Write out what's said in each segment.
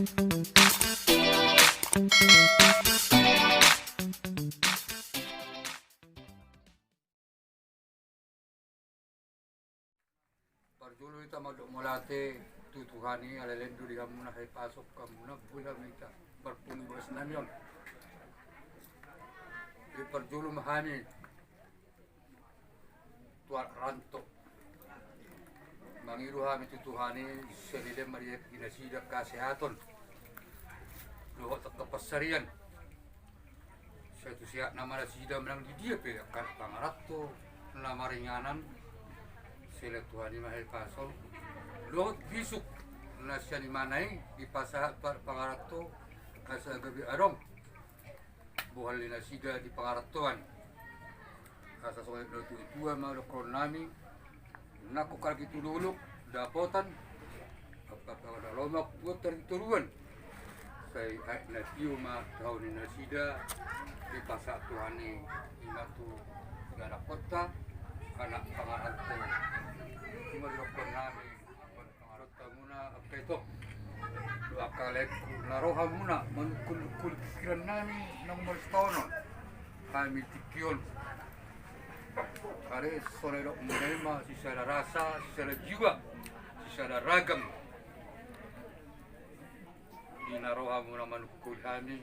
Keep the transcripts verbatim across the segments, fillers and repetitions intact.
Parjolo hita mandok mauliate tu Tuhan i, ala lendo di hamuna, hahipason hamuna, boi hami hita marpungu bagas nami on. Di parjolo ma hami tu anak rantau mangido hami tu Tuhan i, saleleng ma di nasida hasehaton dohot angka pansarian. Sai tu sehat nama nasida manang di dia pe angka pangaranto na maringanan, saleleng Tuhan i ma hahipason. Dohot bisuk na sian imana i dipasahat pangaranto asa gabe adong bohal ni nasida di pangarantoan. Asa songon na tua-tua ma dohonon nami, nangkok halak i tu dolok dapotan, angka na lomak tu toruan. Sai aek na tio ma tahu ni nasida dipasahat Tuhan i, ima tu anak kota, anak pangaranto. Ima dohonon nami. Pangaranto muna angka ito, angka laengku, na ro hamuna manungkun-ungkun pikiran nami naung marsitongon hami tingki on. Are songon na nidok muna i ma sisada rasa, sisada jiwa, sisada ragam. Di na ro hamuna manungkun hami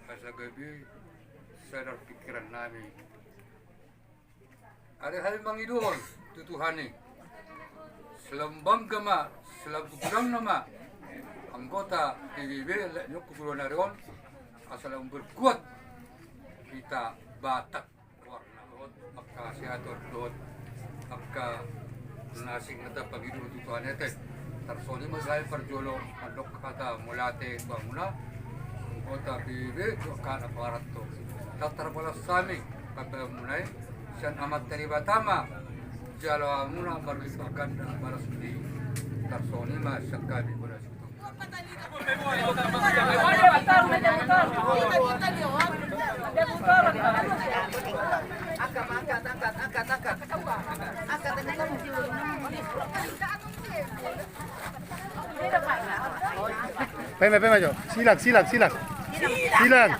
asa gabe sadar pikiran nami. Are hami mangidohon tu Tuhan i, selalu bangga ma, selalu gudang nama anggota P B B lae ni on tu joloan ari on, asa lam berkuat hita Batak warna dohot angka sehat dohot angka na asing na tapangido tu Tuhan i ate. Tarsongon i ma sai parjolo mandok hata mauliate tu hamuna anggota P B B dohot angka na pangaranto. Tarbalas hami panggabean muna i sian Amanta Debata ma jalo hamuna marlipat ganda balas budi. Tarsongon i ma sian hami. Pema, pema jo. Silang, silang, silang. Silang.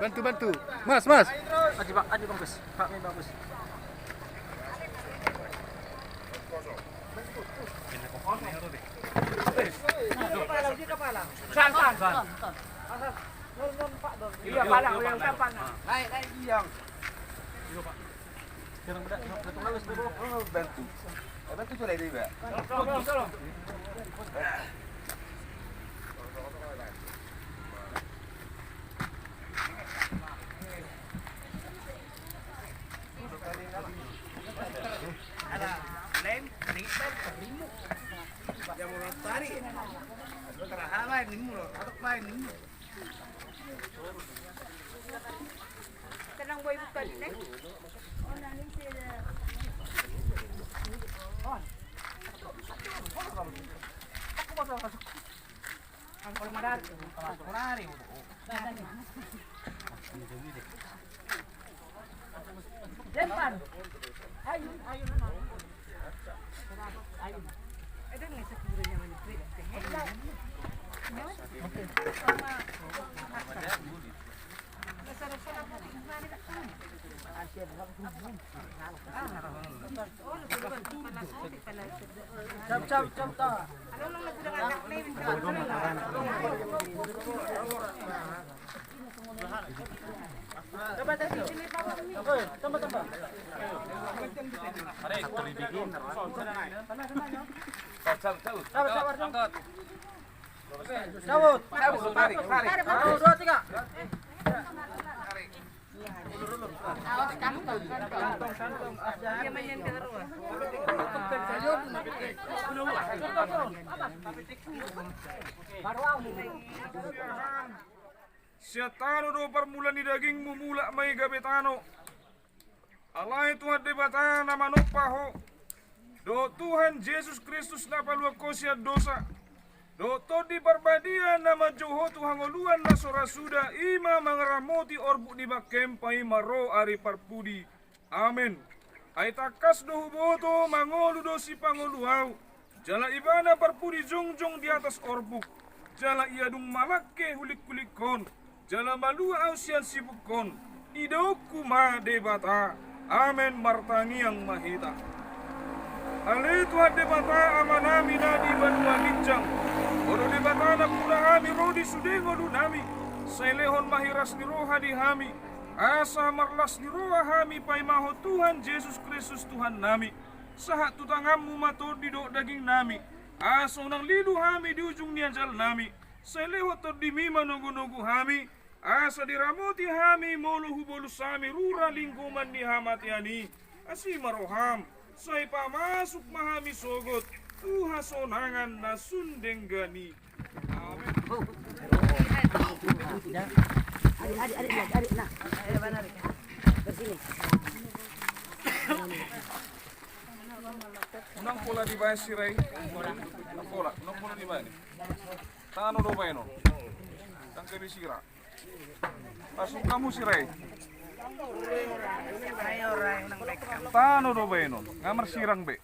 Bantu, bantu. Mas, mas. Adi, Pak, adi, Bang Gus. Pak, ini bagus. San, san, san. Iya, pala, yang siapa, nah? Naik, naik, iya. Bantu. Bantu sudah itu, Pak. Ada lem, ringit, lem, rimmu. Dia mau lari. Terahal, lem, rimmu, loh. Atok, lem, rimmu. Tenang, boy, bukan, Neng. Aku mau masuk. Kalau madar, madar. Depan. Ayo, ayo, ayo. Cap, cap, cap, ta. Cabut, cabut, tarik, tarik. Satu, dua, tiga. Sian tano do parmulaan ni dagingmu, mulak ma i gabe tano. Alai Tuhan Debata na manompa ho, dohot Tuhan Jesus Kristus na paluahon ho sian dosa, dohot Tondi Parbadia na manjou ho tu hangoluan na so ra suda, i ma mangaramoti orbuk ni bangkem paima ro ari parpudi. Amen. Ai tangkas do huboto mangolu do Sipangolu ahu, jala Ibana parpudi jongjong di atas orbuk, jala Ia dung malangke hulingkulinghon, jala malua ahu sian sipunghon. Idaonku ma Debata. Amen. Martangiang ma hita. Ale Tuhan Debata Amanami na di banua ginjang, Ho do Debata nampuna hami ro di sude ngolunami. Sai lehon ma hiras ni roha di hami, asa marlas ni roha hami paimahon Tuhan Jesus Kristus Tuhannami. Sahat tu tanganmu ma tondi dohot dagingnami, asa unang lilu hami di ujung ni ajalnami. Sai lehon tondimi manogunogu hami, asa diramoti hami molo hubolus hami rura linggoman ni hamatean i. Asi ma roham, sai pamasuk ma hami sogot tu hasonangan na sun denggan i. Amen. Adik, adik, adik, adik, nah. Bersini. Unang pola dibaen sira i. Unang pola, unang pola dibaen. Tano do baenon. Ndang gabe sira. Pasuk hamu sira i. Tano do baenon. Nga marsirang be.